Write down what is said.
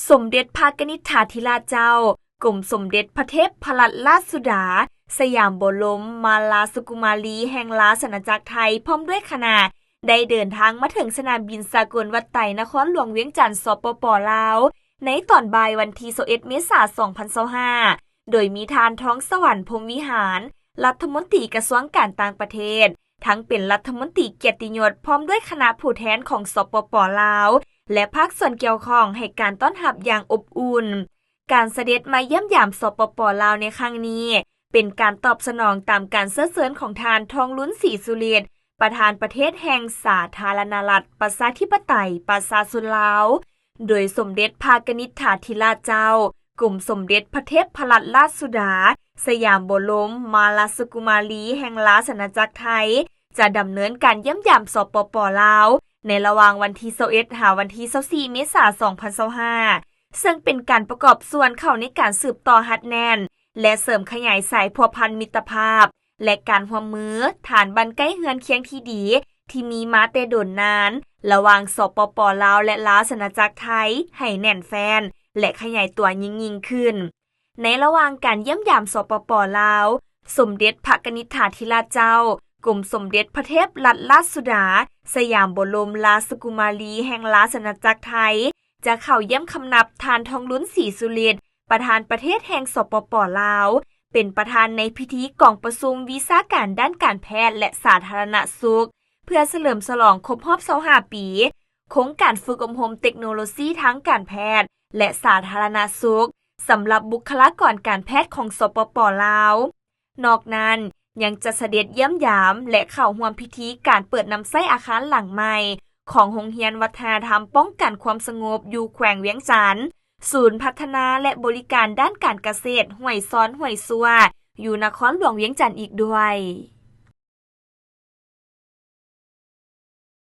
ສົມເດັດພະກະນິດຖາທິລາດເຈົ້າ ກົມສົມເດັດພະເທບພະລັດລາດສຸດາ ສະຫຍາມບໍລົມມາລາສຸກຸມາລີ ແຫ່ງລາຊະອານາຈັກໄທ ພ້ອມດ້ວຍຄະນະ ໄດ້ເດີນທາງມາເຖິງສະໜາມບິນສາກົນວັດໄຕ ນະຄອນຫຼວງວຽງຈັນ ສປປ ລາວ ໃນຕອນບ່າຍວັນທີຊາວເອັດ ເມສາ ສອງພັນຊາວຫ້າ ໂດຍມີທ່ານ ທອງສະຫວັນ ພົມວິຫານ ລັດຖະມົນຕີກະຊວງການຕ່າງປະເທດ, ທັງເປັນລັດຖະມົນຕີກຽດຕິຍົດ ພ້ອມດ້ວຍຄະນະຜູ້ແທນຂອງ ສປປ ລາວ ແລະ ພາກສ່ວນກ່ຽວຂ້ອງ ໃຫ້ການຕ້ອນຮັບຢ່າງອົບອຸ່ນ. ການສະເດັດມາຢ້ຽມຢາມ ສປປ ລາວ ໃນຄັ້ງນີ້ ເປັນການຕອບສະໜອງຕາມການເຊື້ອເຊີນຂອງທ່ານ ທອງລຸນ ສີສຸລິດ ປະທານປະເທດແຫ່ງສາທາລະນະລັດ ປະຊາທິປະໄຕ ປະຊາຊົນລາວ, ໂດຍສົມເດັດພະກະນິດຖາທິລາດເຈົ້າ ກົມສົມເດັດພະເທບພະລັດລາດສຸດາ ສະຫຍາມບໍລົມມາລາສຸກຸມາລີ ແຫ່ງລາຊະອານາຈັກໄທ ຈະດຳເນີນການຢ້ຽມຢາມ ສປປ ລາວ ໃນລະຫວ່າງວັນທີຊາວເອັດ ຫາວັນທີຊາວສີ່ ເມສາ ສອງພັນຊາວຫ້າ ເຊິ່ງເປັນການປະກອບສ່ວນເຂົ້າໃນການສືບຕໍ່ຮັດແໜ້ນ ແລະ ເສີມຂະຫຍາຍສາຍພົວພັນມິດຕະພາບ ແລະ ການຮ່ວມມືຖານບັ້ນໃກ້ເຮືອນຄຽງທີ່ດີ ທີ່ມີມາແຕ່ດົນນານ ລະຫວ່າງ ສປປ ລາວ ແລະ ລາຊະອານາຈັກໄທ ໃຫ້ແໜ້ນແຟ້ນ ແລະ ຂະຫຍາຍຕົວຍິ່ງໆຂຶ້ນ. ໃນລະຫວ່າງການຢ້ຽມຢາມ ສປປ ລາວ, ສົມເດັດພະກະນິດຖາທິລາດເຈົ້າ ກົມສົມເດັດພະເທບລັດລາດສຸດາ ສະຫຍາມບໍລົມລາຊະກຸມາລີ ແຫ່ງລາຊະອານາຈັກໄທ ຈະເຂົ້າຢ້ຽມຄຳນັບທ່ານ ທອງລຸນ ສີສຸລິດ ປະທານປະເທດແຫ່ງ ສປປ ລາວ ເປັນປະທານໃນພິທີກອງປະຊຸມວິຊາການດ້ານການແພດ ແລະ ສາທາລະນະສຸກ ເພື່ອສະເຫຼີມສະຫຼອງຄົບຮອບຊາວຫ້າປີ ໂຄງການຝຶກອົບຮົມເຕັກໂນໂລຊີທາງການແພດ ແລະ ສາທາລະນະສຸກ ສຳລັບບຸກຄະລາກອນການແພດຂອງ ສປປ ລາວ. ນອກນັ້ນ ຍັງຈະສະເດັດຢ້ຽມຢາມ ແລະ ເຂົ້າຮ່ວມພິທີການເປີດນຳໃຊ້ອາຄານຫຼັງໃໝ່ ຂອງໂຮງຮຽນວັດທະນະທຳປ້ອງກັນຄວາມສະຫງົບ ຢູ່ແຂວງວຽງຈັນ, ສູນພັດທະນາ ແລະ ບໍລິການດ້ານການກະເສດ ຫ້ວຍຊອນ ຫ້ວຍຊົ່ວ ຢູ່ນະຄອນຫຼວງວຽງຈັນອີກດ້ວຍ.